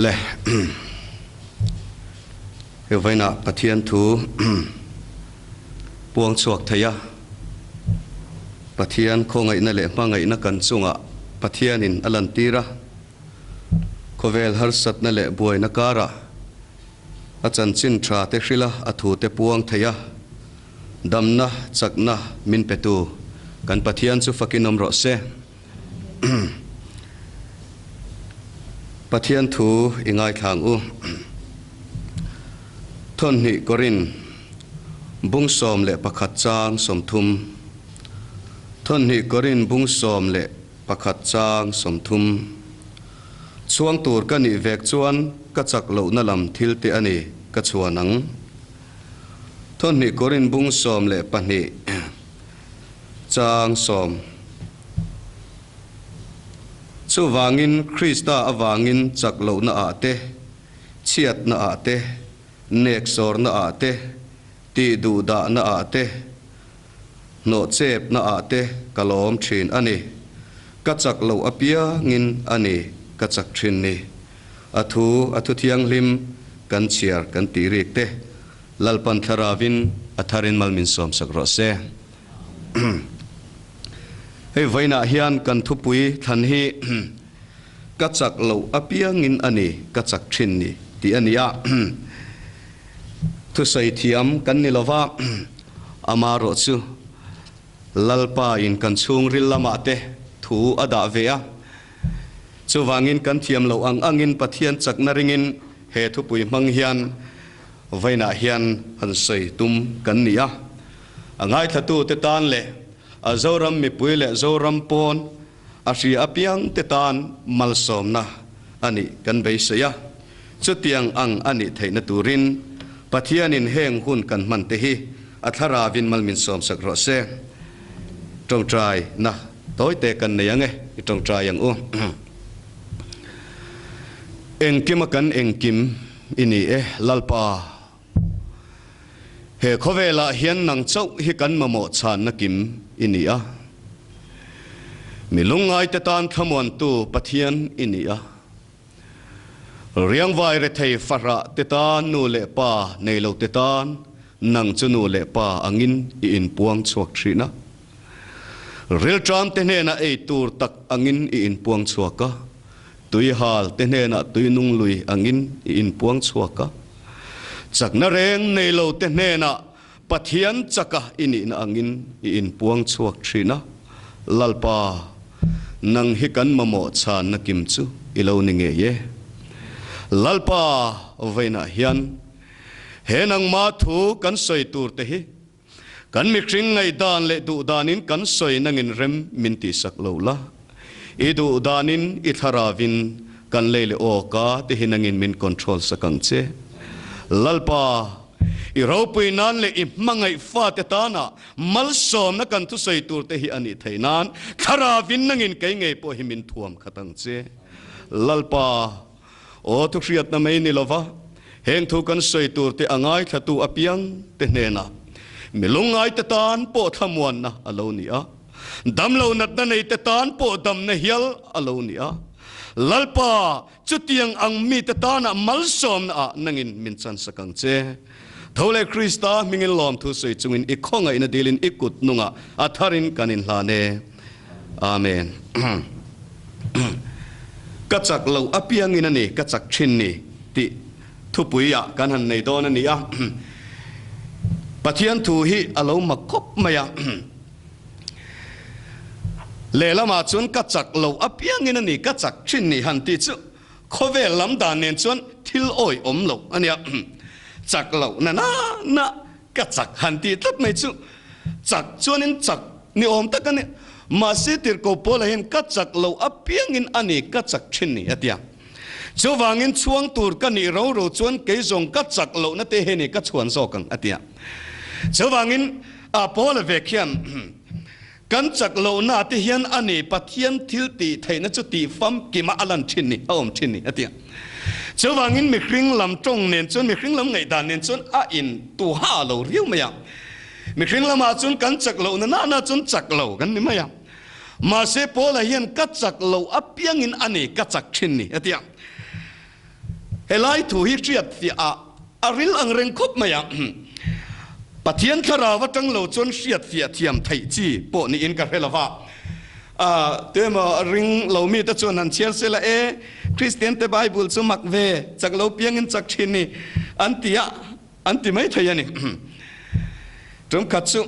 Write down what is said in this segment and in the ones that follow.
Le he vainah Pathian thu puang chhuak thei a, Pathian khawngaihna leh hmangaihna kan chungah Pathianin a lantir a, khawvel harsatna leh buaina karah a chanchin tha te hrila a thu te puang thei a, damna chakna min petu kan Pathian chu fakin awm rawh se. Pathian thu i ngaithla ang u. Thawnhnih Korin bung 11 chang 30 Thawnhnih Korin bung 11 chang 30 Chhuang tur ka nih vek chuan ka chak lohna lam thil te a ni ka chhuan ang. Thawnhnih Korin bung 12 Chang 10. Chuvangin Krista avangin chak lohna ah te, chhiatna ah te, neksawrna ah te, tih duhdahna ah te, hnawhchepna ah te ka lawm thin a ni. Ka chak loh apiangin a ni ka chak thin ni. A thu a thu thianghlim kan chhiar kan tih rik te Lalpan Thlaravin a tharin mal min sawmsak rawh se. Hei vawiinah hian kan thupui thlan hi ka chak loh apiangin a ni, ka chak thin ni tih a ni a. Thusawi thiam kan ni lova, amarawh chu Lalpa in kan chhungril lamah te thu a dah ve a. Chuvangin kan thiam loh ang angin Pathian chakna ringin he thupui hmang hian vawiinah hian han sawi tum kan ni a. A ngaithlatute tan leh a Zoram mipui leh Zoram pawn a hria apiangte tan malsawmna a nih kan beisei a. Chutiang ang a nih theihna turin Pathianin heng hun kan hmante hi a thlaravin mal min sawmsak rawh se. Tawngtaina tawite kan nei ang e, i tawngtai ang u. Engkima kan engkim i ni e, Lalpa. He khawvelah hian nang chauh hi kan mamawh chhanna kim i ni a. Mi lungngaite tan thlamuantu Pathian i ni a. Riangvai rethei fahrah te tan nu leh pa nei lo te tan nang chu nu leh pa angin i inpuang chhuak thin a. Rilṭam te hnenah ei tur tak angin i inpuang chhuak a. Tuihal te hnenah tuinung lui angin i inpuang chhuak a. Chakna reng nei lo te hnenah Pathian chaka i nihna angin i inpuang chhuak thin a. Lalpa, nang hi kan mamawh chhanna kim chu i lo ni ngei e. Lalpa, vawiinah hian he nangma thu kan sawi tur te hi Kan mihring ngaihdan leh duhdanin kan sawi nangin rem min tihsak lo la. I duhdanin i thlaravin kan lei leh aw ka ti hi nangin min control sak ang che. Lalpa, i ropui nan leh i hmangaih fate tana malsawmna kan thusawi tur te hi a nih theih nan thlaravin nangin kei ngei pawh hi min thuam khat ang che. Lalpa, Aw thuhriatna mai ni lova, heng thu kan sawi tur te a ngaithlatu apiang te hnenah mi lungngaite tan pawh thlamuanna a lo ni a, damlo natna neite tan pawh damna hial a lo ni a. Lalpa, chutiang ang mite tana malsawmna ah nangin min chansak ang che. Tho leh Krista hmingin lawmthu sawi chungin i khawngaihna dilin i kut nungah a tharin kan inhlan e. Amen. Ka chak loh apiangin a ni, ka chak thin ni tih thupui ah kan han nei dawn a ni a. Pathian thu hi a lo mak khawp mai a. Lehlamah chuan ka chak loh apiangin a ni, ka chak thin ni han tih chu Khawvel lam dan nen chuan thil awi awm lo a nia. Chak loh na na na ka chak han tih tlat mai chu chak chuanin chak ni awm tak a ni. Mahse tirhko Paula hian ka chak loh apiangin a ni ka chak thin ni a ti a. Chuvangin chhuang tur ka nih ro ro chuan kei zawng ka chak lohna te hi ni ka chhuan zawk ang a ti a. Chuvangin Paula vek hian Kan chak lohna te hian a ni Pathian thil tih theihna chu tih famkima a lan thin ni, a awm thin ni, a ti a. Chuvangin mihring lam tawng nen chuan, mihring lam ngaihdan nen chuan a in tuha lo riau mai a. Mihring lamah chuan kan chak lohna nana chuan chak lo kan ni mai a. Mahse Paula hian ka chak loh apiangin a ni ka chak thin ni, a ti a. Helai thu hi hriat fiah ah a ril ang reng khawp mai a. Pathian thlarau atang lo chuan hriat fiah thiam theih chi pawh niin ka hre lo va. Tuemaw ring lo mite chuan han chhiar se la e, Kristian te Bible chu mak ve, chak lo piangin chak thin ni an ti a, an ti mai thei a ni. Tumkhat chu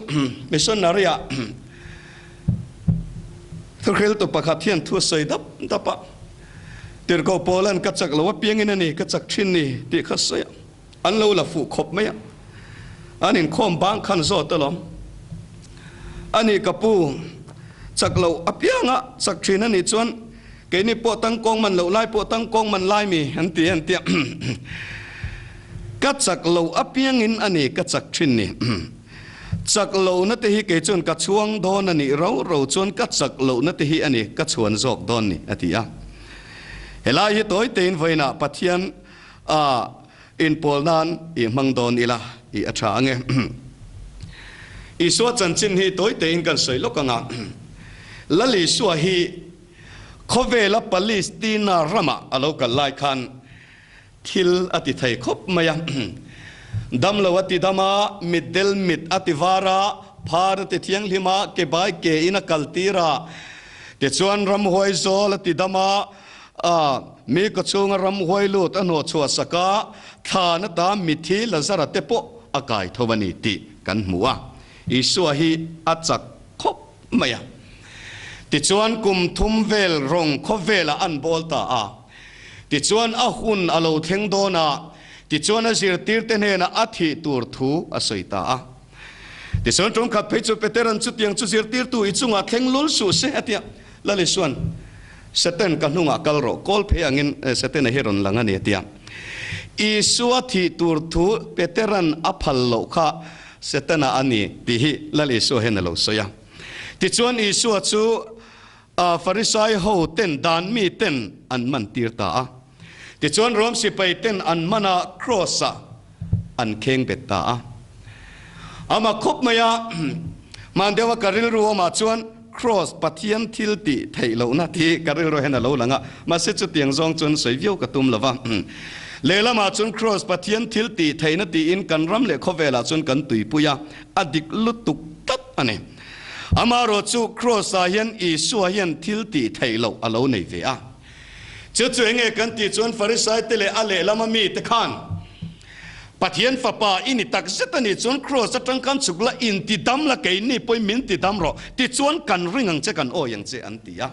missionary ah thuhriltu pakhat hian thu a sawi dap dap a, Tirhkoh Paula'n ka chak lo apiangin a ni, ka chak thin ni tih kha sawi a, an lo la fuh khawp mai a, an inkhawm bang khan zawt alawm. A ni ka pu, chak lo apianga chak thin a nih chuan keini pawh tangkawng man loh lai pawh tangkawng man lai mi an ti an ti a, ka chak lo apiangin a ni ka chak thin ni. Chak lohna te hi kei chuan ka chhuang dawn a nih ro ro chuan ka chak lohna te hi a ni ka chhuan zawk dawn ni a ti a. Helai hi tawi tein vawiinah Pathian a inpawl nan i hmang dawn ila i a tha ange. Isua chanchin hi tawi tein kan sawi lawk anga Lal Isua hi khawvela Palestina ramah a lo kal lai khan Thil a ti thei khawp mai a. Dam lo a ti dam a, mitdel mit a ti var a, phar a ti thianghlim a, ke bai ke in a kal tir a. Tichuan ramhuai zawl a ti dam a, mi kawchhunga ramhuai lut a hnawh chhuah sak a, thlan ata mithi Lazara te pawh a kai tho a ni tih kan hmu a. Isua hi a chak khawp mai a. Tichuan kum thum vel rawng khawvelah an bawl ta a. Tichuan a hun a lo thleng dawn a, tichuan a zirtirte hnenah a thih tur thu a sawi ta a. Tichuan tawngkhat phei chu Petera'n chutiang chu zirtirtu i chungah thleng lul suh se a ti a. Lal Isua'n, Satan ka hnungah kal rawh, kawl phei angin Setana hi rawn lang a ni a ti a. Isua thih tur thu Petera'n a phal loh kha Setana a ni tih hi Lal Isua hian a lo sawi a. Tichuan Isua chu A Farisai ho ten dan mi ten an man tir ta a. Tichuan Rom sipai ten an man a, Cross ah an kheng bet ta a. Ama khawp mai a, hman deuh a ka rilru awmah chuan Cross Pathian thil tih theih lohna tih ka rilru hian a lo lang a, mahse chutiang zawng chuan sawi viau ka tum lo va. Lehlamah chuan Cross Pathian thil tih theihna tiin kan ram leh khawvelah chuan kan tuipui a, a dik lutuk tlat a ni. Amaherawh chu Kraws-ah hian Isua hian thil tih theih loh a lo nei ve a. Chu chu enge kan tih chuan Farisaite leh a lehlama mite khan Pathian Fapa i ni tak zet a nih chuan Kraws atang khan chhuk la, inti dam la, keini pawhin min ti dam rawh, tichuan kan ring ang che, kan awi ang che an ti a.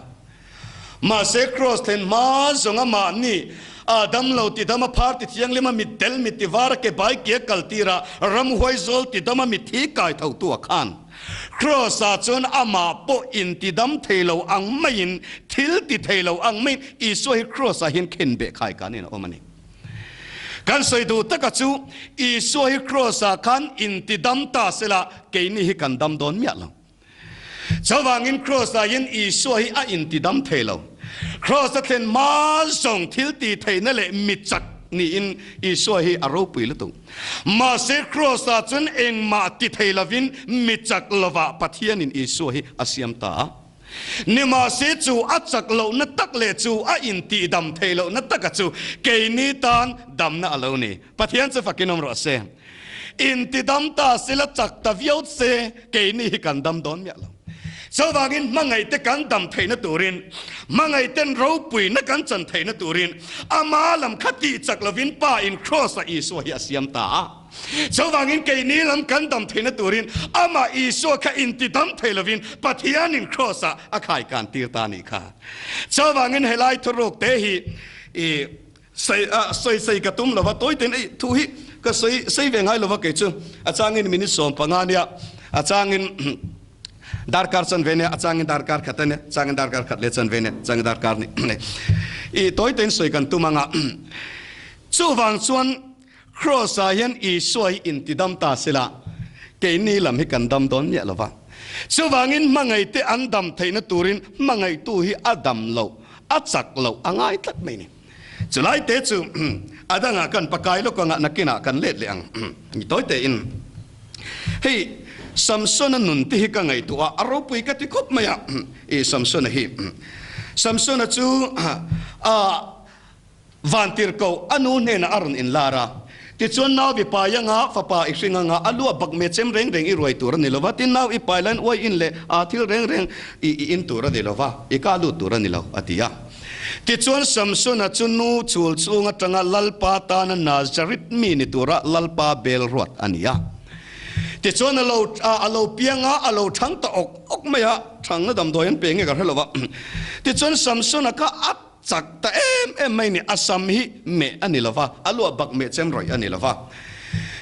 Mahse Kraws thlen hma zawnga mahni a dam lo ti dam a phar ti thianghlim a mit tel mit ti var a ke bai ke a kal tir a ramhuai zawl ti dam a mit thi kai tho tu a khan Kraws ah chuan amah pawh in ti dam thei lo ang maiin thil ti thei lo ang maiin Isua hi Kraws ah hian khen beh khai kan in a awm a ni. Kan sawi duh taka chu Isua hi Kraws ah khan in ti dam ta sela keini hi kan dam dawn miah lo. Chuvangin Kraws-ah hian Isua hi a intidam thei lo. Kraws a thlen hma zawng thil tih theihna leh mi chak niin Isua hi a ropui lutuk. Mahse Kraws-ah chuan engmah ti thei lovin mi chak lovah Pathianin Isua hi a siam ta a. Nimahse chu a chak lohna tak leh chu a intihdam theih lohna taka chu keini tan damna a lo ni. Pathian chu fakin awm rawh se. Inti dam ta sila chak ta viau se keini hi kan dam dawn miah lo. Chuvangin hmangaihte kan dam theihna turin, hmangaihten ropuina kan chan theihna turin ama lam kha tih chak lovin Pa in Kraws-ah Isua hi a siam ta a. Chuvangin keini lam kan dam theihna turin amah Isua kha inti dam thei lovin Pathianin Kraws-ah a khaikan tir ta a nih kha. Chuvangin helai thuruk te hi i Sawi a sawi sawi ka tum lova tawi ten ei thu hi ka sawi sawi ve ngai lova kei chu a changin minute 15 nia a changin darkar chan ve nia a changin darkar khat ania changin darkar khat leh chan ve nia changin darkar ni i tawi ten sawi kan tum anga chuvang chuan Kraws ah hian Isua hi intidam ta sela keini lam hi kan dam dawn miah lova chuvangin hmangaihte an dam theihna turin hmangaihtu hi a dam loh a chak loh a ngai tlat mai ni. Chulai te chu a dangah kan pakai lawk anga nakinah kan let leh ang ni tawi tein. Hei Samsona nun te hi ka ngaihtuah a, a ropui ka ti khawp mai a i Samsona hi. Samsona chu a. Vantirhkoh a nu hnenah a rawn inlar a. Tichuan nau i pai anga, fapa i hring anga, a lu a bak me chem reng reng i ruai tur a ni lo va, tin nau i pai laiin uai in leh aa thil reng reng i i in tur a ni lo va, i ka lut tur a ni lo, a ti a. Tichuan Samsona chu nu chul chung atanga Lalpa tana Nazarit mi ni tura Lalpa bel ruat a ni a. Tichuan a lo a lo piang a, a lo thang ta awk awk mai a, thangna damdawi an pe nge ka hre lo va. Tichuan Samsona kha a Chak ta em em mai ni, a sam hi meh a ni lo va, a luah bak meh chem rawih a ni lo va.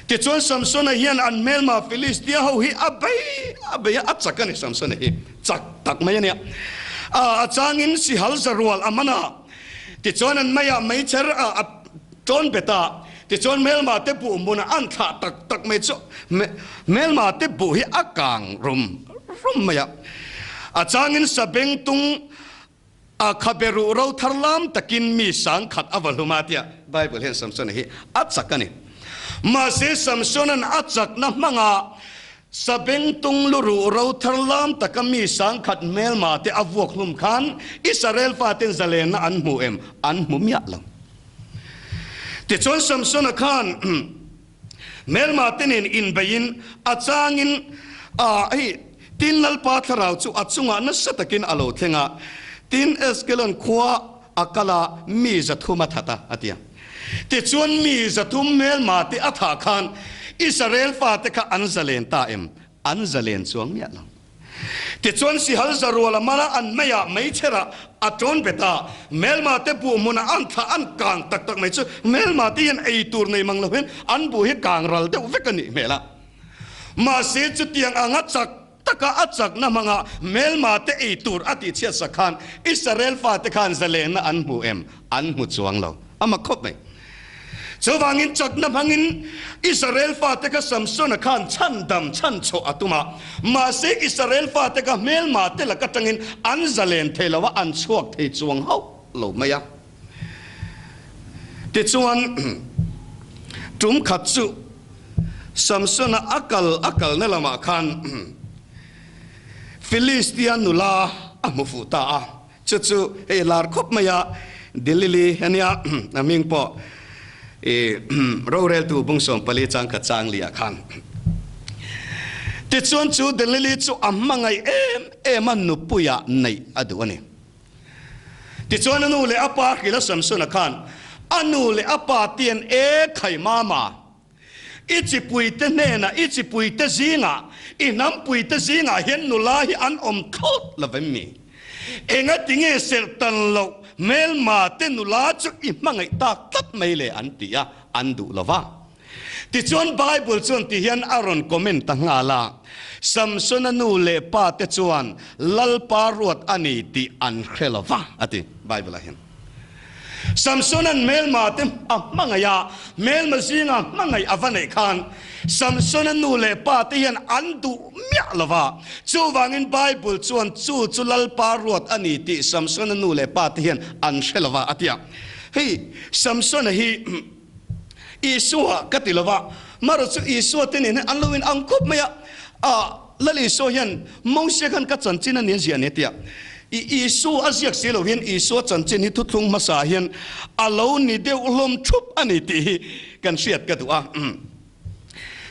Tichuan Samsona hian an hmelma Filistia ho hi a bei a bei a, a chak a ni Samsona hi, chak tak mai a nia. A changin sihal zarual a man a, tichuan an meiah meichher a a tawn bet a, tichuan hmelma te buh hmunah an thlah tak tak mai chu hmelma te buh hi a kang rum rum mai a. A changin sabengtung A khabe ruh ro thar lam takin mi sangkhat a va hlum a tia Bible hian Samsona hi a chak a ni. Mahse Samsona'n a chakna hmanga sabengtung lu ruh ro thar lam taka mi sangkhat hmelma te a vuak hlum khan Israel faten zalenna an hmu em? An hmu miah lo. Tichuan Samsona khan Hmelma te nen inbeiin a changin a hei tin Lalpa thlarau chu a chungah nasa takin a lo thleng a, tin Eskelon khua a kal a mi zathum a that a, a ti a. Tichuan mi zathum hmelma te a thah khan Israel fate kha an zalen ta em? An zalen chuang miah lo. Tichuan Sihal Zaruala mala an meiah meichherah a tawn bet a, hmelma te buh hmunah an thlah an kang tak tak mai chu hmelma te hian ei tur nei mang lo hian an buh hi kang ral deuh vek a nih hmel a. Mahse chutiang anga chak taka a chakna hmanga hmelma te ei tur a tihchhiat sak khan Israel fate khan zalenna an hmu em? An hmu chuang lo. A mak khawp mai. Chuvangin chakna hmangin Israel fate kha Samsona khan chhandam chhanchhuah a tum a, mahse Israel fate kha hmelma te lak atangin an zalen thei lo a, an chhuak thei chuang hauh lo mai a. Tichuan, tum khat chu Samsona a kal a kalna lamah khan Filistia nula a hmu fuh ta a. Chu chu hei lar khawp mai a, Delili a nia, a hming pawh i roreltu bungsawm pali changkhat changli ah khan. Tichuan chu Delili chu a hmangaih em em a, nupuiah neih a duh a ni. Tichuan a nu leh a pa hrilh a Samsona khan, a nu leh a pa tian e khai mama, I chipuite hnenah, i chipuite zingah, i hnampuite zingah hian nula hi an awm thlawt lo vem mi? Engati nge serhtan loh hmelma te nula chu i hmangaih tak tlat mai le an ti a, an duh lo va. Tichuan Bible chuan ti hian a rawn comment ta nghal a, Samsona nu leh pa te chuan Lalpa ruat a ni tih an hre lo va, a ti Bible ah hian. Samsona'n hmelma te a hmangaih a, hmelma zinga hmangaih a va neih khan Samsona nu leh pa te hian an duh miah lo va. Chuvangin Bible chuan chu chu Lalpa ruat a ni tih Samsona nu leh pa te hian an hre lo va a ti a. Hei Samsona hi Isua ka ti lo va, marawh chu Isua te nen hian an lo inang khawp mai a. Lal Isua hian Mosia khan ka chanchin a nia ziah nia tia i Isua a ziak si lo hian Isua chanchin hi thuthlung hmasa hian a lo ni deuh hlawm thup a ni tih hi kan hriat ka duh a.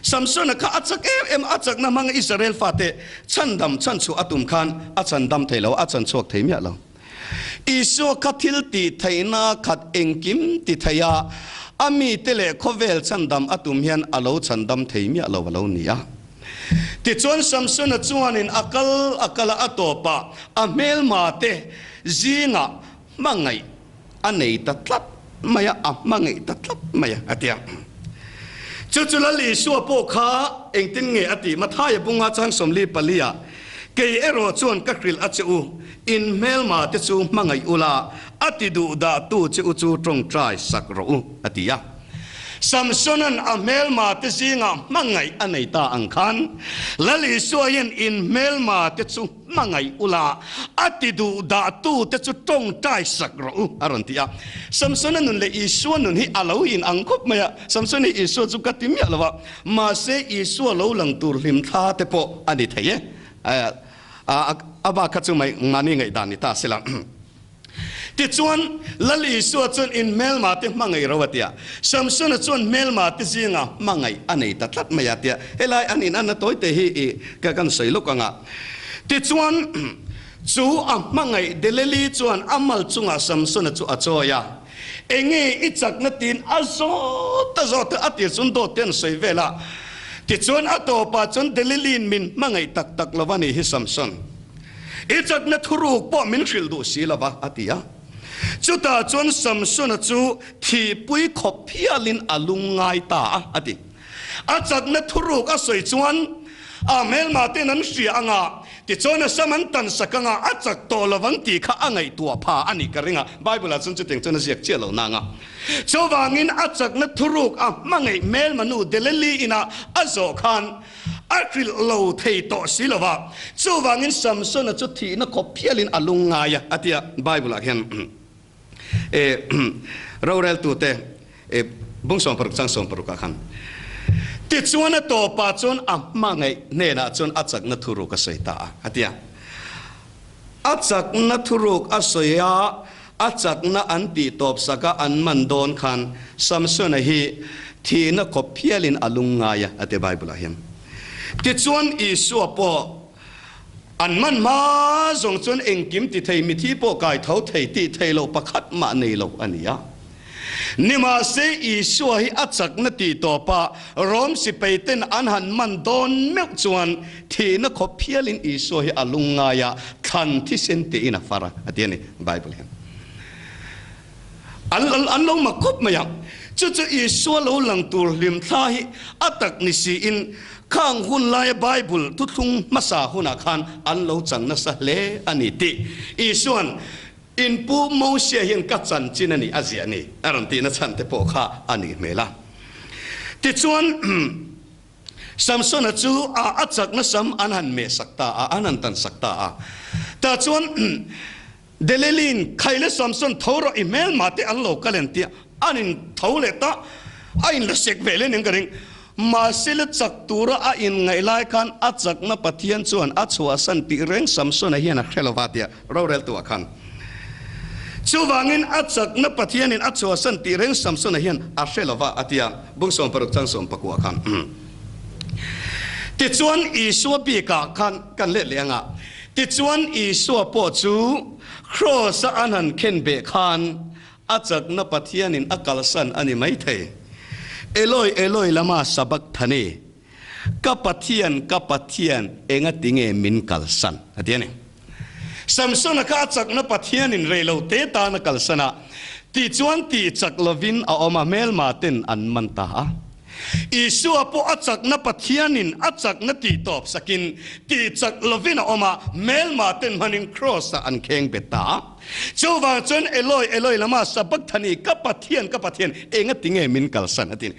Samsona kha a chak em em a, a chakna hmanga Israel fate chhandam chhanchhuah a tum khan a chhandam thei lo, a chanchhuak thei miah lo. Isua kha thil tih theihna khat engkim ti thei a, a mite leh khawvel chhandam a tum hian a lo chhandam thei miah lo a lo ni a. Tichuan Samsona chuanin a kal a kal a, a tawpah a hmelma te zingah hmangaih a nei ta tlat mai a, a hmangaih ta tlat mai a, a ti a. Chu chu Lal Isua pawh kha engtin nge a tih? Mathaia bunga chang 44 ah, Kei erawh chuan ka hrilh a che u, in hmelma te chu hmangaih ula, a ti duh dah tu che u chu tawngtai sak rawh u, a ti a. Samsona'n a hmelma te zingah hmangaih a nei ta ang khan, Lal Isua hian in hmelma te chu hmangaih ula, a ti duh dah tu te chu tawngtai sak rawh u, a rawn ti a. Samsona nun leh Isua nun hi a lo in ang khawp mai a, Samson hi Isua chu ka ti miah lo a, mahse Isua lo lang tur hlim thla te pawh a ni thei e. A bak kha chu mai mahni ngaihdan ni ta sela. Tichuan, Lal Isua chuan in hmelma te hmangaih ro a ti a. Samsona chuan hmelma te zinga hmangaih a nei ta tlat mai a tia. Helai an inanna tawi te hi i ka kan sawi lawk ang a. Tichuan, chu a hmangaih Deleli chuan a mal chungah Samsona chu a chawi a. Enge i chakna tiin a zawt a zawt a, a tir chuan dawt te an sawi vel a. Tichuan, a tawpah chuan Deleli'n min hmangaih tak tak lo a nih hi Samson. I chakna thuruk pawh min hrilh duh si lo va, a ti a. Chutah chuan Samsona chu thihpui khawp hialin a lung ngai ta a, a ti. A chakna thuruk a sawi chuan a hmelma ten an hria ang a, tichuan a sam an tan sak ang a, a chak tawh lo vang tih kha a ngaihtuah pha a nih ka ring a. Bible-ah chuan chutiang chuan a ziak chiah lo nang a. Chuvangin a chakna thuruk a hmangaih hmelma nu Delili ina a zawh khan A hrilh lo thei tawh si lo va, chuvangin Samsona chu thihna khawp phialin a lung ngai a, a ti a. Bible-ah hian roreltute bung 16 chang 16 ah khan, Tichuan a tawpah chuan a hmangaih hnenah chuan a chakna thuruk a sawi ta a, a ti a. A chakna thuruk a sawi a, a chakna an tih tawp sak a an man dawn khan Samsona hi thihna khawp phialin a lung ngai a, a ti Bible ah hian. Tichuan Isua pawh an man hma zawng chuan engkim ti thei mithi pawh kai tho thei tih thei loh pakhat mah nei lo a ni a. Nimahse, Isua hi a chakna tih tawpah Rom sipaiten an han man dawn meuh chuan thihna khawp phialin Isua hi a lungngai a, thlan thisen tein a far a, a ti a ni, Bible hian. An an lo mak khawp mai a, chu chu Isua lo lang tur hlimthla hi a tak ni siin khang hun laia Bible thuthlung hmasa hunah khan an lo chang nasa hle a ni tih Isua'n In pu Mosia hian ka chanchin a nih a ziah ni a rawn tihna chhan te pawh kha a nih hmel a. Tichuan, Samsona chu a a chakna sam an han meh sak ta a, an han tan sak ta a. Tah chuan Delili'n, Khaile Samson, tho rawh i hmelmah te an lo kal en tia an in tho leh ta, a in la sek ve leh nen ka ring. Mahse la chak tura a inngaih lai khan a chakna Pathian chuan a chhuahsan tih reng Samsona hian a hre lo va tia roreltuah khan. Chuvangin a chakna Pathianin a chhuahsan tih reng Samsona hian a hre lo va a tia bung 60 chang 19 khan. Tichuan Isua bikah khan kan let leh anga tichuan Isua pawh chu Kraws-a an han khen beh khan A chakna Pathianin a kalsan a ni maithei. Eloi, Eloi lama sabakthani, Ka Pathian, ka Pathian, enga tinge min kalsan? a ti a ni. Samsona kha a chakna Pathianin rei lo te tan a kalsan a, tichuan tih chak lovin a awm a, hmelma ten an man ta a. Isua pawh a chakna Pathianin a chakna tih tawp sakin tih chak lovin a awm a, hmelma ten hmanin Kraws-ah an kheng bet ta a. Chuvang chuan Eloi, Eloi lama sabakthani, ka Pathian, ka Pathian, enga tinge min kalsan a ti.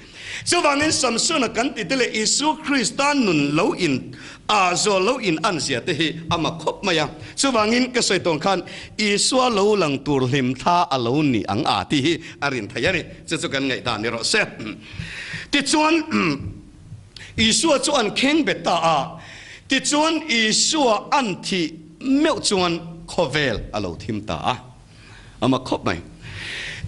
Chuvangin Samsona kan tite leh Isua Krista nun lo in a zawl lo in an zia te hi a mak khawp mai a. Chuvangin ka sawi tawn khan Isua lo lang tur hlim thla a lo ni ang a tih hi a rin thei a ni. Chu chu kan ngaihdan ni rawh se. Tichuan Isua chu an kheng bet ta a. Tichuan Isua an thih meuh chuan khawvel a lo thim ta a. A mak khawp mai.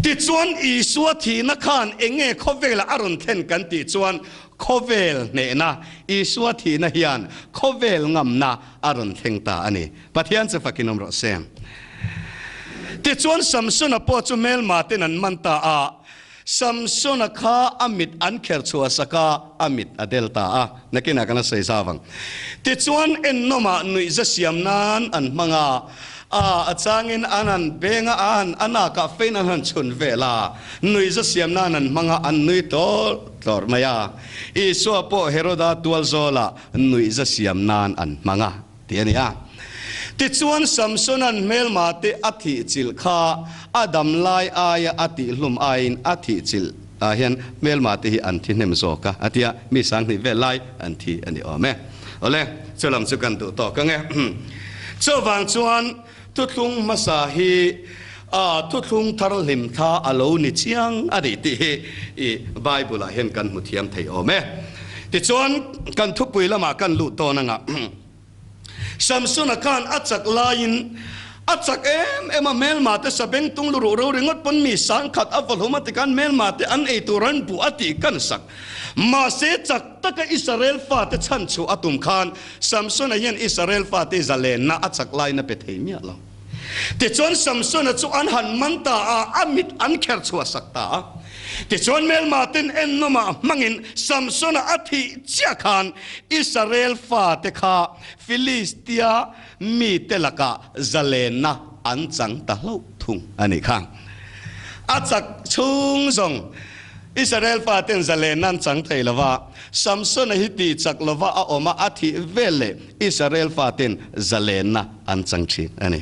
Tichuan Isua thihna khan eng nge khawvelah a rawn thlen kan tih chuan khawvel hnehna, Isua thihna hian khawvel ngamna a rawn thleng ta a ni. Pathian chu fakin awm rawh se. Tichuan Samsona pawh chu hmelma ten an man ta a. Samsona kha a mit an kher chhuah sak a, a mit a del ta a. Nakinah kan a sawi zau ang. Tichuan ennawmah nuihza siam nan an hmang a, a a changin an han beng a, a han a nakah fein an han chhun vel a, nuihza siam nan an hmang a, an nui tlawr tlawr mai a. Isua pawh Heroda tual zawlah nuihza siam nan an hmang a. Tih a ni a. Tichuan Samsona'n hmelmate a thihchilh kha a dam lai aia a tihhlum aiin a thihchilh ah hian hmelmate hi an thi hnem zawk a, a ti a, mi 2000 vel lai an thi a ni awm e. Awle, chu lam chu kan duh tawk ang e. Chuvang chuan thuthlung hmasa hi a thuthlung thar hlim thla a lo ni chiang a ni tih hi i Bible ah hian kan hmu thiam thei awm e. Tichuan kan thupui lamah kan lut dawn ang a. Samsona khan a chak laiin A chak em em a, hmelma te sabeng tung luruh ro ringawt pawn mi sangkhat a vawhlum a tikhan hmelma te an ei tur an buh a tih kan sak. Mahse chak taka Israel fate chhan chhuah a tum khan Samsona hian Israel fate zalenna a chak laiin a pe thei miah lo. Tichuan Samsona chu an han man ta a, a mit an kher chhuah sak ta a. Tichuan hmelma ten ennawmah hmangin Samsona a thih chiah khan Israel fate kha Filistia mite lakah zalenna an chang ta hlauh thung a nih kha. A chak chhung zawng Israel faten zalenna an chang thei lo va, Samsona hi tih chak lova a awm a, a thih vel leh Israel faten zalenna an chang thin a ni.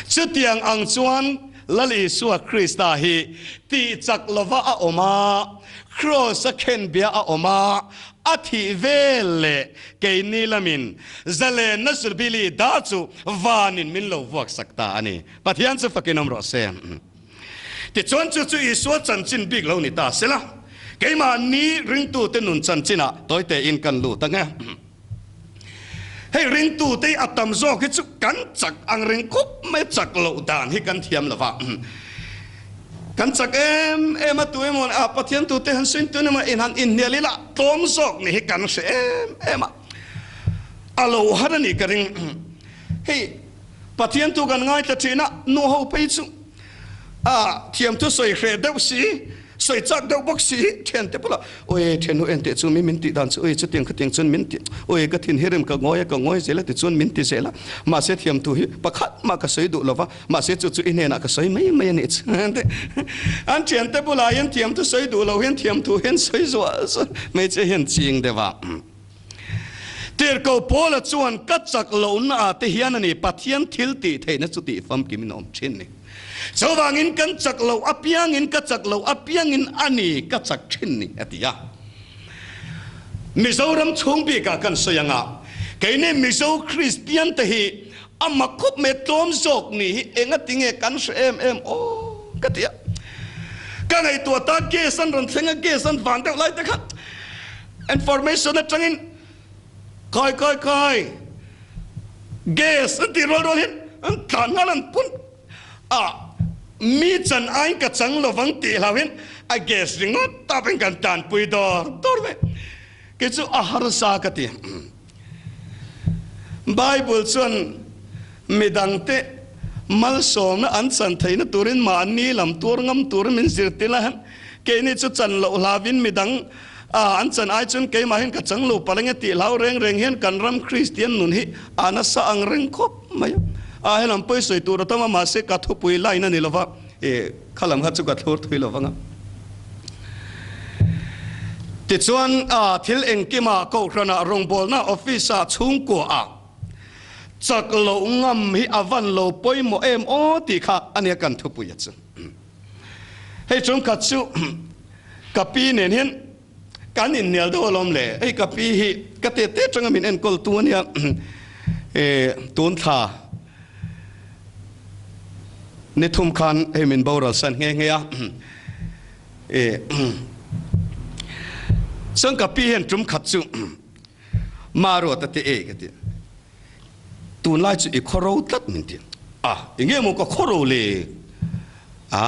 Chutiang ang chuan Lal Isua Krista hi tih chak lova a awm a, Kraws-a khenbia a awm a, a thih vel leh Keini lamin zalenna Sulbili dah chu vanin min lo vuak sak ta a ni. Pathian chu fakin awm rawh se. Tichuan chu chu Isua chanchin bik lo ni ta sela, keimahni ringtute nun chanchinah tawitein kan lut ang e. Hei ringtute hi a tam zawk hi chu kan chak ang reng khawp mai, chak loh dan hi kan thiam lo va. Kan chak em em a, tu emaw a Pathian tute han sawi tun emaw in han inhnial ila tlawm zawk ni hi kan hre em em a, a lo har a nih ka ring. Hei Pathian tu kan ngaithla thin a, nu ho phei chu a thiam thu sawi hreh deuh si, sawi chak deuh bawk si, thian te bulah awi thian ho en teh chu mi min tih dan chu awi chutiang khatiang chuan min ti awi ka thin hi rem ka ngawi a ka ngawi zel a tichuan min ti zel a, mahse thiam thu hi pakhat mah ka sawi duh lo va. Mahse chu chu i hnenah ka sawi mai mai a nih chuan te an thiante bulah hian thiamthu sawi duh lo hian thiamthu hian sawi zuah zuah mai che hian ching deuh a. Tirhkoh Paula chuan ka chak lohna ah te hian a ni Pathian thil tih theihna chu tih famkim in a awm thin ni. Chuvangin kan chak loh apiangin ka chak loh apiangin a ni ka chak thin ni a ti a. Mizoram chhung bikah kan sawi anga keini Mizo Kristian te hi A mak khawp mai tlawm zawk nih hi enga tinge kan hre em em aw ka ti a. Ka ngaihtuah ta gas an rawn thleng a gas an van deuh lai te kha information atangin kai kai kai gas an tih rual rual hian an tlan nghal an pun a mi chan aiin ka chang lovang tih hlau hian a gas ringawt tawpin kan tanpui dawr dawr mai. Kei chu a harsa ka ti. Bible chuan midangte malsawmna an chan theihna turin mahni lam tuar ngam turin min zirtir lai hian keini chu chan loh hlauin midang an chan ai chuan keimahin ka chang lo palh ange tih hlau reng reng hian kan ram Kristian nun hi a nasa ang reng khawp mai a. A helam pawi sawi tur a tam a mahse ka thupui line a ni lova e kha lam kha chu ka thlur thui lo vang a. Tichuan, thil engkimah Kohhranah rawngbawlna office-ah chhungkuaah chak loh ngam hi a van lo pawimawh em aw tih kha a nia kan thupuia chu. Hei chungkhat chu ka pi nen hian kan inhnial deuh alawm le. Hei ka pi hi ka te te atanga min enkawl tu a nia tun thla. Ni thum khan hei min boral san nghe nghe a, e chuan ka pi hian tum khat chu ma ruat a ti e ka ti tunlai chu i khaw ro tlat min ti a, enge maw ka khaw ro le a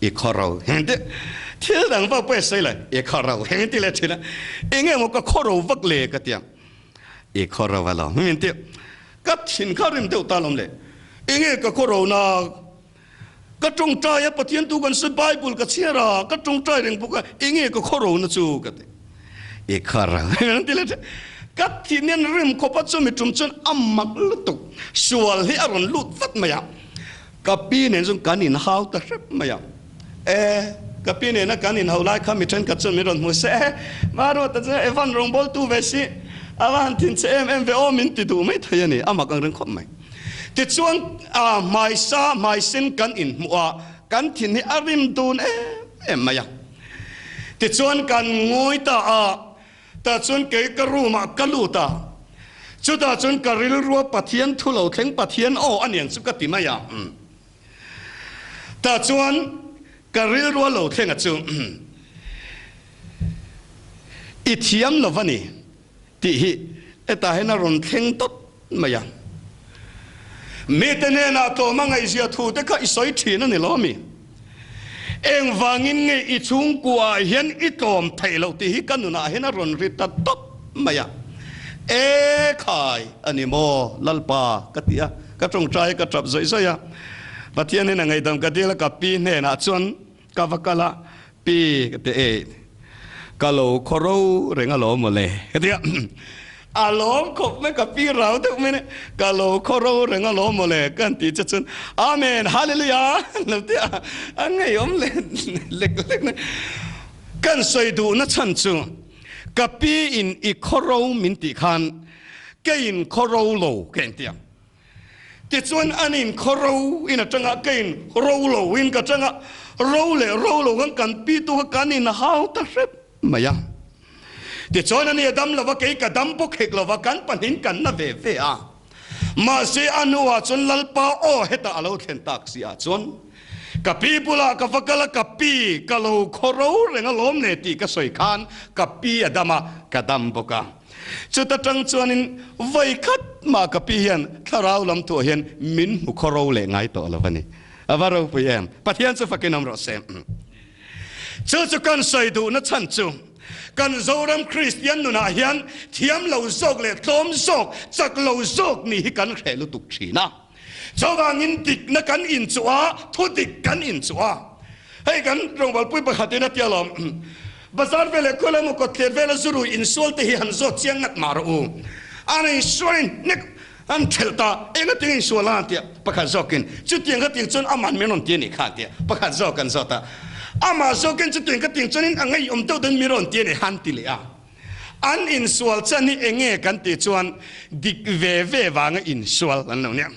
i khaw ro heng te thil dang vak pawh i sawi lo i khaw ro heng ti leh thin a, enge maw ka khaw ro vak le ka ti a. I khaw ro alawm min ti. Ka thin kha rim deuh ta alawm le. Enge ka khaw ro na? Ka tawngtai a Pathian tu kan sawi Bible ka chhiar a, ka tawngtai reng bawk a, enge ka khaw ro na chu ka ti. I khaw ro min ti leh thin. Ka thin hian rim khawp a chumi tum chuan a mak lutuk. Sual hi a rawn lut vat mai a. Ka pi nen chuan kan inhau ta hrep mai a. E, ka pi nena kan inhau lai kha mi thenkhat chuan min rawn hmu se e, Maruata chu Evan rawngbawltu ve si, a va han thin che em em ve aw min ti duh mai thei a ni, a mak ang reng khawp mai. Tichuan, a hmaisa hmaisen kan inhmuh a, kan thin hi a rim dun em em mai a. Tichuan kan ngawi ta a, Tah chuan kei ka room ah ka lut a, chutah chuan ka rilrua Pathian thu lo thleng Pathian aw a niang chu ka ti mai a. Tah chuan ka rilrua lo thleng a chu i thiam lo va ni tih hi hetah hian a rawn thleng tawt mai a. Mite hnenah tlawm a ngaihzia thu te kha i sawi thin a ni lo mi? Engvangin nge i chhungkuaah hian i tlawm theih loh tih hi ka nunah hian a rawn ri ta tawp mai a. E khai a ni maw Lalpa ka ti a, ka tawngtai a ka tap zawih zawih a. Pathian hian a ngaihdam ka dil a, ka pi hnenah chuan ka va kal a, Pi ka ti e, ka lo khaw ro reng alawm mawle ka ti a, a lawm khawp mai ka pi rau deuh mai ne, ka lo khaw ro reng alawm mawle ka han ti che chuan Amen Hallelujah an lo ti a, a ngeiawm leh lek lek mai. Kan sawi duhna chhan chu ka pi in i khaw ro min tih khan keiin khaw ro lo ka inti a. Tichuan an in khaw ro in atanga ka in ro lo in ka tanga ro leh ro lo khan kan pi tu kha kan in hau ta hrep mai a. Tichuan ani a dam lova kei ka dam bawk hek lova kan pahnih kan na ve ve a. Mahse a hnuah chuan Lalpa aw hetah a lo thlen tak si ah chuan ka pi bulah ka va kal a ka pi ka lo khaw ro reng alawm le tih ka sawi khan ka pi a dam a ka dam bawk a. Chuta tang chuanin vawi khat mah ka pi hian thlarau lam thuah hian min hmu khaw ro leh ngai tawh lo a ni. A va ropui em! Pathian chu fakin awm rawh se. Chu chu kan sawi duhna chhan chu kan Zoram Kristian nunah hian thiam lo zawk leh tlawm zawk, chak lo zawk nih hi kan hreh lutuk thin a. Chuvangin dikna kan inchuh a, thu dik kan inchuh a. Hei kan rawngbawlpui pakhatin a tia lawm, Bazar vel leh khual emaw kawtthler vela zu rui insual te hi han zawt chiang ngat mah rawh u. An insualin nek an thelh ta, eng ating insual a tia pakhat zawkin chutiang ka ting chuan aman min rawn ti a nih kha a tia pakhat zawk an zawt a. Amah zawkin chutiang ka ting chuanin a ngeiawm deuh dawn min rawn ti a nih han ti leh a. An insual chan hi enge kan tih chuan dik ve ve vanga insual an lo nia.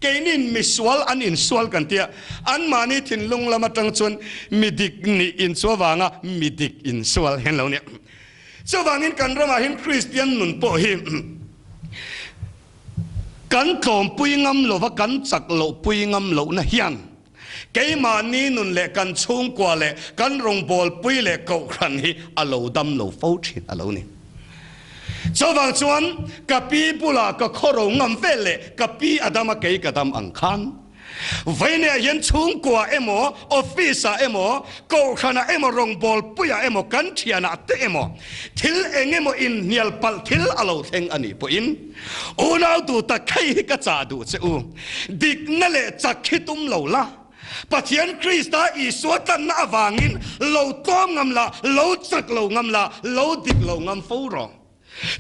Keinin misual an insual kan tia, anmahni thinlung lam atang chuan mi dik nih insual vanga mi dik insual hi an lo nia. Chuvangin kan ramah hian Kristian nun pawh hi kan tlawmpui ngam lova kan chak lohpui ngam lohna hian Keimahni nun leh kan chhungkua leh kan rawngbawlpui leh kohhran hi a lo dam lo fo thin a lo ni. Chuvang chuan ka pi bulah ka khawro ngam vel leh ka pi a dam a kei ka dam ang khan Vawineah hian chhungkua emaw, office ah emaw, kohhranah emaw, rawngbawlpuiah emaw, kan thianah te emaw thil eng emaw inhnial palh thil a lo thleng a nih pawhin unau duh tak hei hi ka chah duh che u. Dikna leh chak hi tum lo la, Pathian Krista Isua tlanna avangin lo tlawm ngam la, lo chak lo ngam la, lo dik lo ngam fo rawh.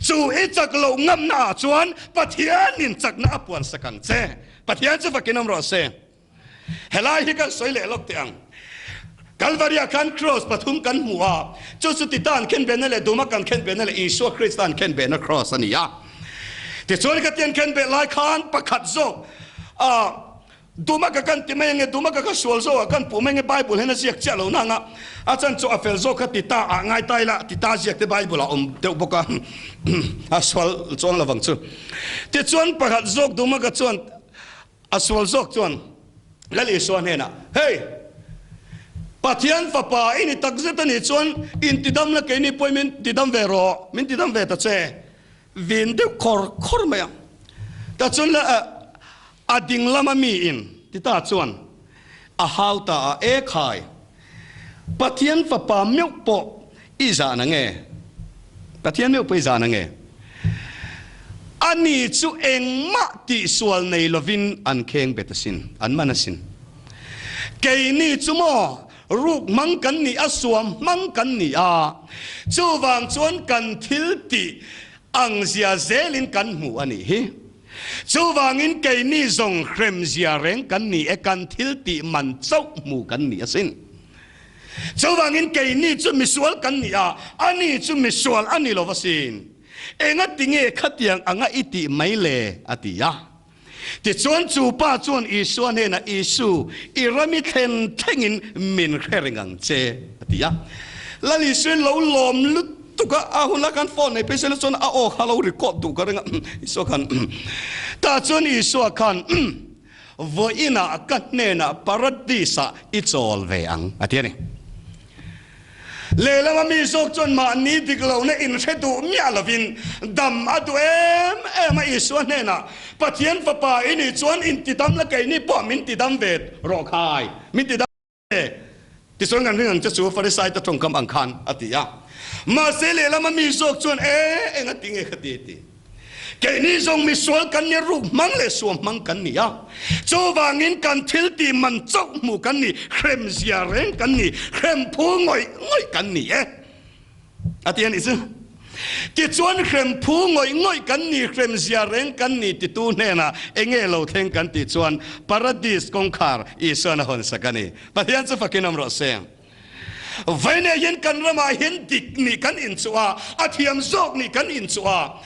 Chu i chak loh ngamna ah chuan Pathianin chakna a puan sak ang che. Pathian chu fakin awm rawh se. Helai hi kan sawi leh lawk teh ang. Kalvaria khan Kraws pathum kan hmu a, chu chu Tita an khenbehna leh Duma kan khenbehna leh Isua Krista an khenbehna Kraws a ni a. Tichuan ka ti an khenbeh lai khan pakhat zawk ah Duma ka kan ti mai ange, Duma ka ka sual zawk ah kan puh mai ange, Bible hian a ziak chiah lo nang a, a chan chu a fel zawk kha Tita ah ngai ta ila, Tita ziak te Bible ah awm deuh bawk a, a sual chuang lovang chu. Tichuan pakhat zawk Duma ka chuan A sual zawk chuan Lal Isua hnenah, Hei! Pathian Fapa i ni takzet a nih chuan intidam la keini pawhin min tidam ve rawh, min tidam ve ta che. Vin deuh khawr khawr mai ang. Ta chuan la a ding lama miin ti ta chuan a hau ta a, E khai! Pathian Fapa meuh pawh i zah na nge? Pathian meuh pawh i zah na nge? Ani chu engmah tihsual nei lovin an kheng bet asin, an man asin. Keini chu maw ruk hmang kan ni a, suam hmang kan ni a, chuvang chuan kan thil tih ang zia zelin kan hmu a nih hi. Chuvangin keini zawng hremzia reng kan ni e, kan thil tih man chauh hmu kan ni asin. Chuvangin keini chu misual kan ni a, ani chu misual a ni lo asin. Engatinge khatiang anga i tih mai le? a ti a. Tichuan chu pa chuan Isua hnenah, Isu, i ram i thlen thlengin min hre reng ang che, a ti a. Lal Isuin lo lawm lut Tuk a, a hun lai khan phone nei phei sela chuan a aw kha lo record duh ka ring a, Isua khan tah chuan Isua khan vawiinah ka hnenah paradis ah i chawl ve ang a ti a ni. Lehlama mi zawk chuan mahni dik lohna inhre duh miah lovin dam a duh em em a, Isua hnenah, Pathian Fapa i nih chuan intidam la keini pawh min tidam ve rawh khai, min tidam ve. Tichuan kan ring ang che chu Farisai te tawngkam ang khan a ti a. Mahse lehlama mi zawk chuan, E, eng a ti nge kha ti ti. Keini zawng misual kan ni, ruk hmang leh suam hmang kan ni a. Chuvangin kan thil tih man chauh hmu kan ni, hrem zia reng kan ni, hrem phu ngawih ngawih kan ni e. A ti a nih chu. Tichuan hrem phu ngawih ngawih kan ni, hrem zia reng kan ni titu hnenah enge lo thleng kan tih chuan Paradis kawngkhar Isuan a hawnsak a ni. Pathian chu fakin awm rawh se. Vainei hian kan ramah hian dik nih kan inchuh a, a thiam zawk nih kan inchuh a.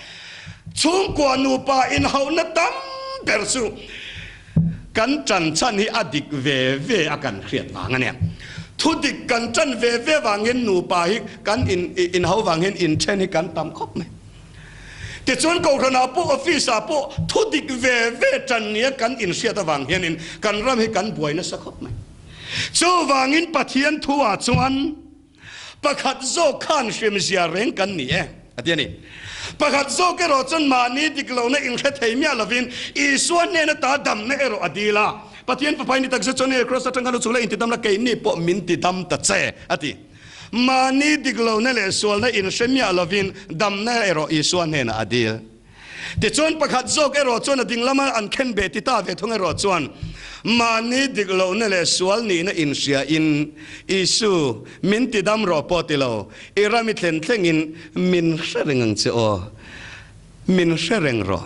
Chhungkua nupa inhauhna tam ber chu kan ṭan chhan hi a dik ve ve a kan hriat vang a nia. Thu dik kan ṭan ve ve vangin nupa hi kan inhau vang hian inṭhen hi kan tam khawp mai. Tichuan Kohhranah pawh office ah pawh thu dik ve ve ṭan nia kan inhriat avang hianin kan ram hi kan buai nasa khawp mai. Chuvangin Pathian thuah chuan pakhat zawk khan hrimzia reng kan ni e, a ti a ni. Pakhat zawk erawh chuan mahni dik lohna inhre thei miah lovin Isua hnena ta damna erawh a dil a. Pathian Fapa i ni takzet chuan hei Kraws atang khan u chhung la intidam la keini pawh min tidam ta che, a ti. Mahni dik lohna leh sualna inhre miah lovin damna erawh Isua hnenah a dil. Tichuan pakhat zawk erawh chuan a ding lama an khen beh ti ta ve thung erawh chuan mahni dik lohna leh sual nihna inhriain Isu min ti dam rawh pawh ti lo, i ram i thlen thlengin min hre reng ang che aw, min hre reng rawh,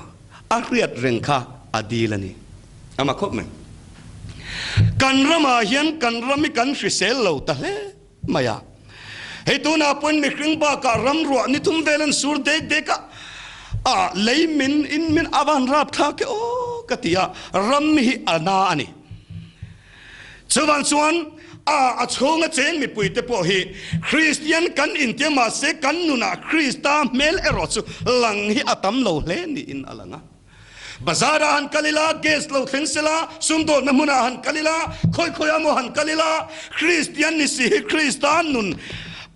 a hriat reng kha a dil a ni. Ama khawp mai. Kan ramah hian kan ram hi kan hrisel lo ta hle. mai a. Hei tunah pawhin mihring bakah ram ruah ni thum vel an sur dek dek a, a lei min in min a van rap thlak e aw ka ti a, ram hi a na a ni. Chuvang chuan a a chhunga cheng mipui te pawh hi Kristian kan intia mahse kan nunah Krista hmel erawh chu lang hi a tam lo hle niin a lang a. Bazar ah han kal ila, gas lo thleng sela, sumdawlna hmunah han kal ila, khawi khawi ah maw han kal ila, Kristian ni si hi Krista nun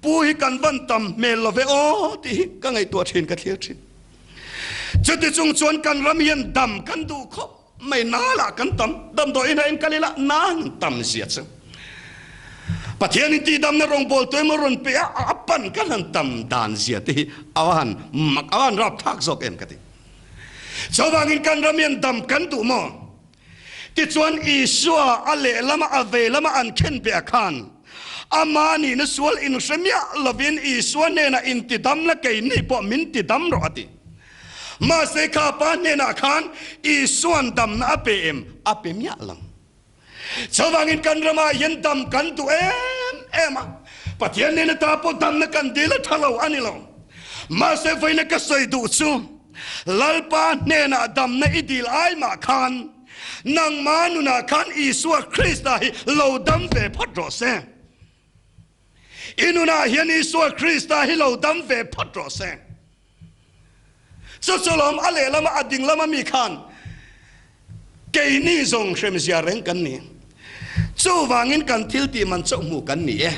pu hi kan van tam hmel lo ve aw tih hi ka ngaihtuah thin, ka thlir thin. Chuti chung chuan kan ram hian dam kan duh khawp mai, nalah kan tam, damdawiin ah in kal ila, na han tam zia chu. Pathian in tihdamna rawngbawltu emaw rawn pe a, a pan kan han tam dan zia te hi a va han mak, a va han rapthlak zawk em ka ti. Chuvangin kan ram hian dam kan duh maw? Tichuan Isua a lehlama a veilama an khen beh khan ama nihna sual inhre miah lovin Isua hnenah intidam la keini pawh min tidam rawh a ti. Mahse kha pa hnenah khan Isuan damna a pe em? A pe miah lo. Chuvangin kan ramah hian dam kan duh em em a, Pathian nena ta pawh damna kan dil a tha lo a ni lo. Mahse vawiina ka sawi duh chu Lalpa hnenah damna i dil ai mah khan nangmah nunah khan Isua Krista hi lo dam ve phawt rawh se. I nunah hian Isua Krista hi lo dam ve phawt rawh se. Chu chu lawm a lehlama a ding lama mi khan keini zawng hremzia reng kan ni. Chuvangin kan thil tih man chauh hmu kan ni e.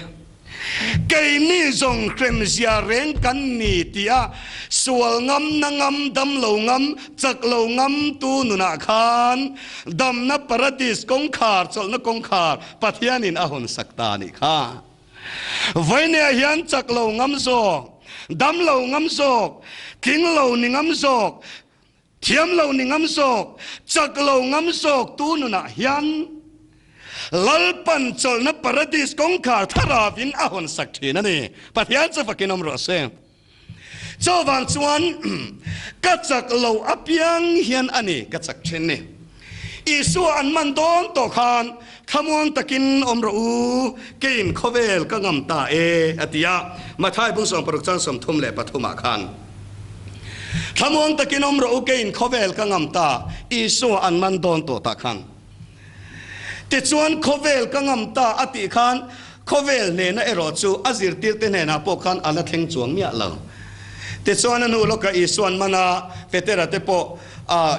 Keini zawng hremzia reng kan ni tia sual ngam, na ngam, dam lo ngam, chak lo ngam tu nunah khan damna paradis kawngkhar, chawlhna kawngkhar Pathianin a hawn sak ta a nih kha. Vawinia hian chak lo ngam zawk, dam lo ngam zawk, tling lo ni ngam zawk, thiam lo ni ngam zawk, chak lo ngam zawk tu nunah hian Lalpan chawlhna paradis kawngkhar tharavin a hawn sak thin a ni. Pathian chu fakin awm rawh se. Chuvang chuan ka chak lo apiang hian a ni ka chak thin ni. Isua an man dawn tawh khan thlamuang takin awm rawh u, keiin khawvel ka ngam ta e a ti a, Mathai bung 60 chang 33 ah khan. Thlamuang takin awm rawh u, keiin khawvel ka ngam ta, Isua an man dawn tawh tah khan. Tichuan khawvel ka ngam ta a tih khan khawvel hnena erawh chu a zirtirte hnenah pawh khan a la thleng chuang miah lo. Tichuan a hnu lawkah Isua'n mana Petera te pawh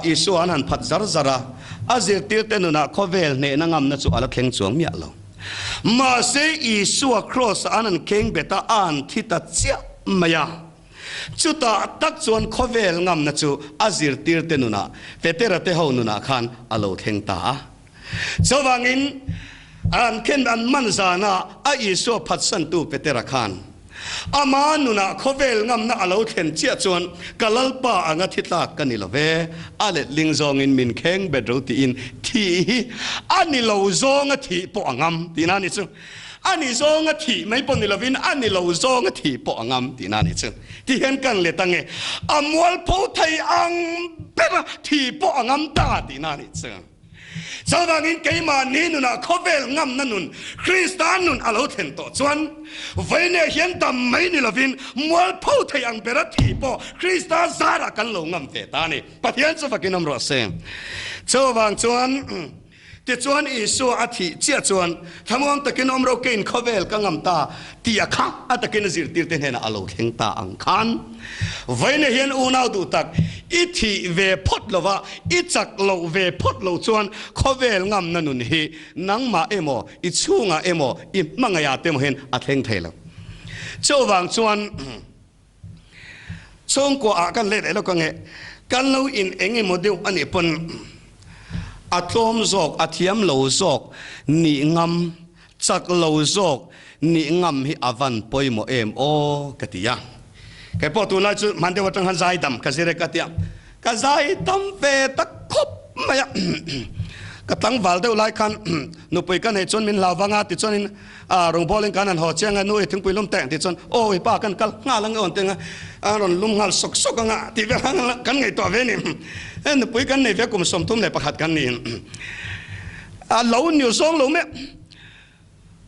Isua an han phat zar zar a, a zirtirte nunah khawvel hnehna ngamna chu a la thleng chuang miah lo. Mahse Isua Kraws-ah an han keng bet a, a han thi ta chiah mai a. Chutah tak chuan khawvel ngamna chu a zirtirte nunah, Petera te ho nunah khan a lo thleng ta a. Chuvangin, an khen an man zana a Isua phatsantu Petera khan, Ama nunah khawvel ngamna a lo thlen chiah chuan ka Lalpa anga thi tlak ka ni lo ve, a letling zawngin min kheng bet ro tiin thih hi a ni lo zawnga thih pawh a ngam tihna a ni chu. A ni zawnga thih mai pawh ni lovin a ni lo zawnga thih pawh a ngam tihna a ni chu. Ti hian kan let ange, a mualpho thei ang bera thih pawh a ngam ta tihna a ni chu. Chuvangin keimahni nunah khawvel ngamna nun, Krista nun a lo thlen tawh chuan, vawiinah hian dam mai ni lovin mualpho thei ang bera thih pawh Krista zarah kan lo ngam ve ta a ni. Pathian chu fakin awm rawh se. Chuvang chuan, tichuan Isua a thih chiah chuan thlamuang takin awm ro keiin khawvel ka ngam ta tih a kha a takin a zirtirte hnenah a lo thleng ta ang khan. Vawiinah hian unau duh tak, i thih ve phawt lova, i chak loh ve phawt loh chuan khawvel ngamna nun hi nangmah emaw, i chhungah emaw, i hmangaihah te emaw hian a thleng thei lo. Chuvang chuan chhungkua ah kan let leh lawk ange, kan lo in eng emaw deuh a nih pawn a tlawm zawk, a thiam lo zawk nih ngam Chak lo zawk nih ngam hi a van pawimawh em aw ka ti a. Kei pawh tunlai chu hman deuh atang khan zai dam ka zir e ka ti a. Ka zai dam ve ta khawp mai a. Ka tlangval deuh lai khan nupui ka neih chuan min hlau vang a ti chuanin rawngbawlin kan han haw chiang a, nu i thingpui lum teh ti chuan aw i pa kan kal nghal ang e awn teng a, a rawn lum nghal sawk sawk ang a tih vel khan kan ngaihtuah ve a ni. Nupui kan nei ve kum 31 kan ni. A lo ni zawng lo meh.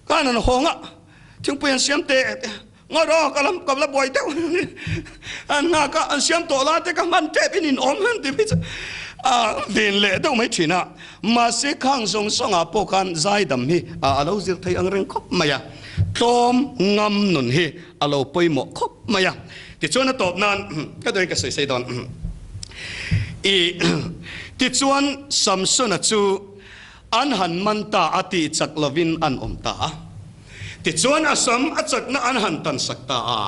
Khan an hawng a, thingpui an siam teh ngaw rawh ka lam ka la buai deuh an nghak a, an siam tawh lai te ka hman tep in in awm hman ti phei chu a ven leh deuh mai thin a. Mahse khang zawng zawng ah pawh khan zaidam hi a lo zir thei ang reng khawp mai a, tlawm ngam nun hi a lo pawimawh khawp mai a. Tichuan a tawp nan ka duhin ka sawi sei dawn i tichuan Samsona chu An han man ta a tih chak lovin an awm ta a. Tichuan a sam a chakna an han tan sak ta a,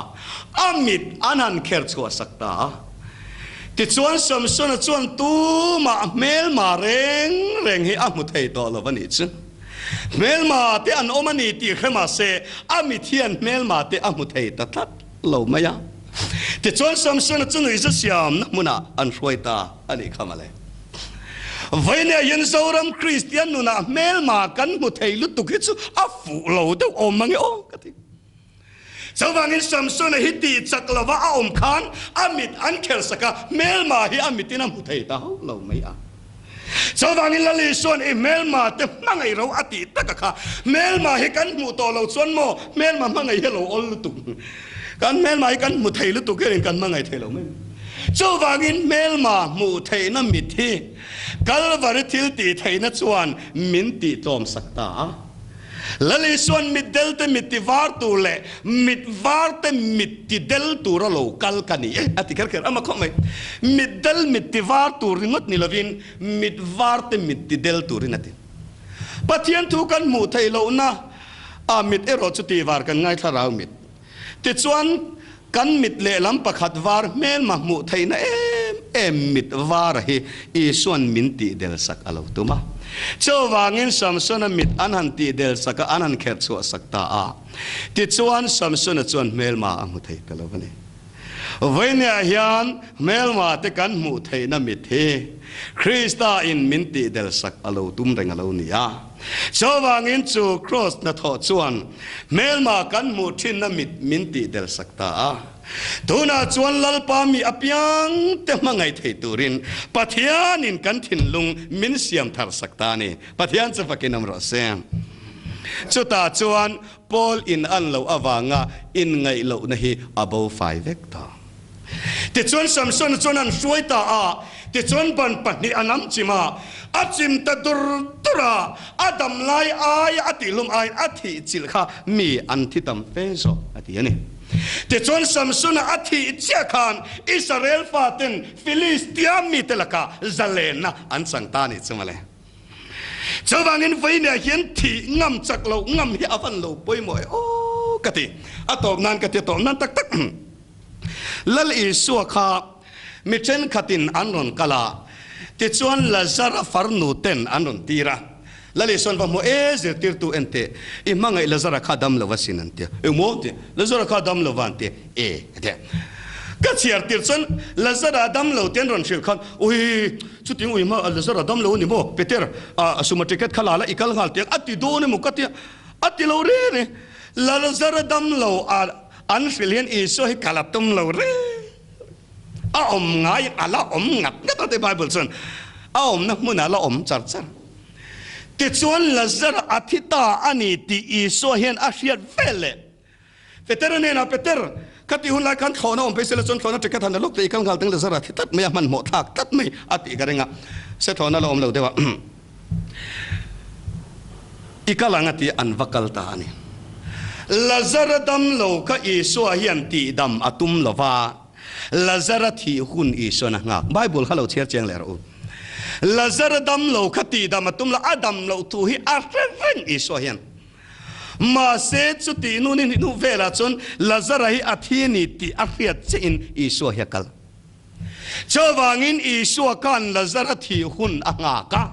a mit an han kher chhuah sak ta a. Tichuan Samsona chuan tumah hmelma reng reng hi a hmu thei tawh lo a nih chu. Hmelma te an awm a ni tih hre mah se a mit hian hmelma te a hmu thei ta tlat lo mai a. Tichuan Samsona chu nuihza siamna hmunah an hruai ta a nih kha mawle. Vawinia hian Zoram Kristian nunah hmelma kan hmu thei lutuk hi chu a fuh lo deuh awm mange aw ka ti. Chuvangin Samsona hi tih chak lova a awm khan a mit an kher sak a, hmelma hi a mitin a hmu thei ta hauh lo mai a. Chuvangin Lal Isua'n i hmelma te hmangaih ro a tih taka kha hmelma hi kan hmuh tawh lo chuan maw hmelma hmangaih hi a lo awl lutuk. Kan hmelma hi kan hmu thei lutuk hianin kan hmangaih thei lo mai. Chuvangin hmelma hmuh theihna mit hi Kalvari thil tih theihna chuan min tih tlawm sak ta a. Lal Isua'n mit del te mit ti var tur leh mit var te mit ti del tura lo kal ka ni e a ti kher kher ama khawp mai. Mit del mit ti var tur ringawt ni lovin mit var te mit ti del turin a ti. Pathian thu kan hmuh theih lohna a mit erawh chu ti var kan ngaithla rau mit. Tichuan, kan mit lehlam pakhat var hmelma hmuh theihna em em mit vara hi Isua'n min tihdel sak a lo tum a. Chuvangin Samsona mit an han tihdel sak a, an han kherh chhuah sak ta a. Tichuan, Samsona chuan hmelma a hmu thei ta lo a ni. Vawinia hian hmelma te kan hmuh theihna mit hi Krista in min tihdel sak a lo tum reng a lo ni a. Chuvangin chu Kraws hnathawh chuan hmelma kan hmuh thinna mit min tihdel sak ta a. Tunah chuan Lalpa mi apiang te hmangaih thei turin Pathianin kan thinlung min siam thar sak ta a ni. Pathian chu fakin awm rawh se. Chutah chuan Paul in an loh avanga inngaih lohna hi a bo fai vek ta. Tichuan Samson chuan an hruai ta a, tichuan ban pahnih a nam chim a, a chim ta dur dur a, a dam lai aia a tihlum aiin a thih chilh kha mi an thi tam fe zawk a ti a ni. Tichuan Samson-a a thih chiah khan Israel faten Filistia mite lakah zalenna an chang ta a nih chu mawle. Chuvangin vawiinah hian thih ngam chak loh ngam hi a van lo pawimawh e aw ka ti. A tawp nan ka ti a tawp nan tak tak. Lal Isua kha mi thenkhatin an rawn kal a, tichuan Lazara farnu ten an rawn tir a. Lal Isua'n va hmu e zirtirtu en teh, i hmangaih Lazara kha dam lo asin an ti a. Engmaw an ti? Lazara kha dam lo va an ti e a ti a. Ka chhiar tir chuan Lazara dam lo te an rawn hrilh khan, Ui, chuting ui hma Lazara dam lo a ni maw? Peter, a suma ticket kha la la i kal nghal tiang a ti dawn emaw ka ti a, a ti lo reng reng. Lazara dam lo a an hrilh hian Isua hi kal a tum lo reng. A awm ngai a la awm ngat ngat a ti Bible chuan a awmna hmunah a la awm char char. Tichuan Lazara a thi ta a ni tih Isua hian a hriat vel leh Petera hnenah, Peter, ka tih hun lai khan thlawhna awm phei sela chuan thlawhna ticket han la lawk teh i kal nghal teng Lazara a thi tlat mai a, hmanhmawh thlak tlat mai a tih ka ring a, se thlawhna la awm lo deuh a. I kal ang a ti an va kal ta a ni. Lazara dam lo kha Isua hian tihdam a tum lo va, Lazara thih hun Isuan a nghak. Bible kha lo chhiar chiang leh rawh u. Lazara dam lo kha tihdam a tum lo, a dam loh thu hi a hre reng Isua hian. Mahse chutih nu ni hnu velah chuan Lazara hi a thi a ni tih a hriat chiahin Isua hi a kal. Chuvangin Isua khan Lazara thih hun a nghak a,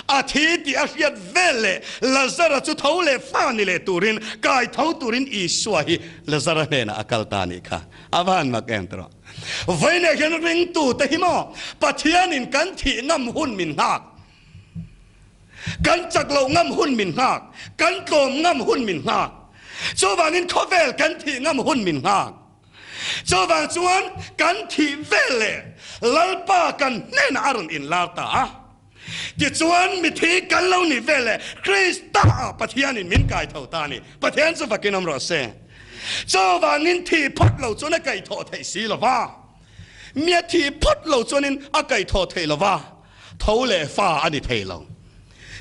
a thi tih a hriat vel leh Lazara chu tho leh fa ni leh turin, kai tho turin Isua hi Lazara hnenah a kal ta a nih kha. A va han mak em tawh. Vawiinah hian ringtute hi maw Pathianin kan thih ngam hun min nghak, kan chak loh ngam hun min nghak, kan tlawm ngam hun min nghak. Chuvangin khawvel kan thih ngam hun min nghak. Chuvang chuan kan thih vel leh Lalpa kan hnenah a rawn inlar ta a. Tichuan mithi kan lo nih vel leh Krista ah Pathianin min kai tho ta a ni. Pathian chu fakin awm rawh se. Chuvangin thih phawt lo chuan a kaihthawh theih si lo va. Mia thih phawt lo chuanin a kaihthawh theih lo va, tho leh fa a ni thei lo.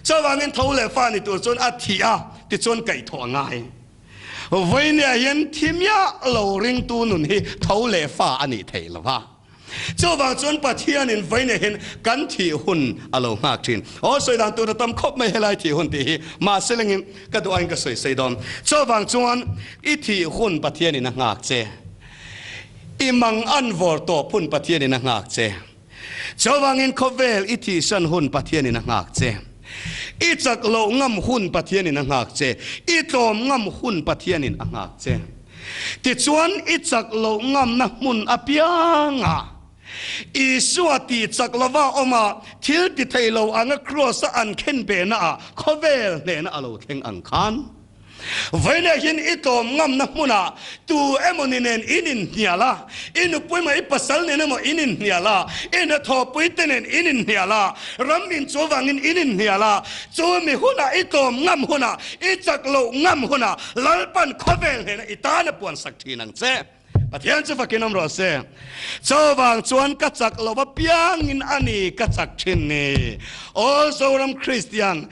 Chuvangin tho leh fa ni tur chuan a thih a, tichuan kaihthawh a ngai. Vawinia hian thi miah lo ringtu nun hi tho leh fa a nih theih lo va. Chuvang chuan Pathianin vawinia hian kan thih hun a lo nghak thin. Aw sawi dan tur a tam khawp mai helai thih hun tih hi mahse lengin ka duh aiin ka sawi sei dawn. Chuvang chuan i thih hun Pathianin a nghak che. I mang an vawr tawp hun Pathianin a nghak che. Chuvangin khawvel i thihsan hun Pathianin a nghak che. I chak loh ngam hun Pathianin a nghak che. I tlawm ngam hun Pathianin a nghak che. Tichuan i chak loh ngamna hmun apiangah Isua tih chak lova awm a, thil ti thei lo anga Kraws-a an khen behnaah khawvel hnehna a lo thleng ang khan. Vawiinah hian i tlawm ngamna hmunah tu emaw ni nen in inhnial a, i nupui emaw i pasal nen emaw in inhnial a, i hnathawhpui te nen in inhnial a, ram inchu vangin in inhnial a, chu mi hunah i tlawm ngam hunah, i chak loh ngam hunah Lalpan khawvel hnena i tan a puansak thin ang che. Pathian chu fakin awm rawh se. Chuvang chuan ka chak lo apiangin a ni ka chak thin ni. Aw Zoram Kristian,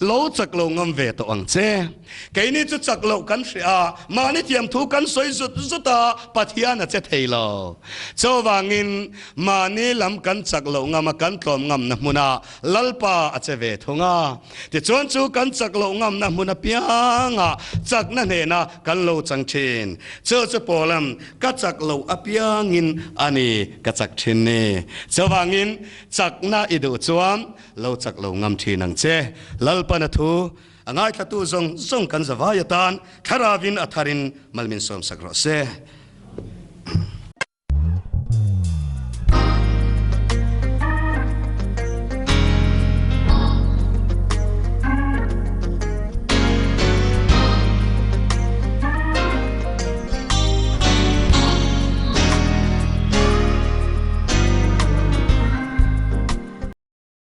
lo chak lo ngam ve tawh ang che. Keini chu chak loh kan hria a, mahni thiamthu kan sawi zut zut a, Pathian a che thei lo. Chuvangin mahni lam kan chak loh ngam a, kan tlawm ngamna hmunah Lalpa a che ve thung a. Tichuan chu kan chak loh ngamna hmun apiangah chakna hnena kan lo chang thin. Chu chu Paulan, Ka chak loh apiangin a ni ka chak thin ni. Chuvangin chakna i duh chuan lo chak lo ngam thin ang che. Lalpan a thu a ngaithlatu zawng zawng kan zavai atan Thlaravin a tharin mal min sawmsak rawh se.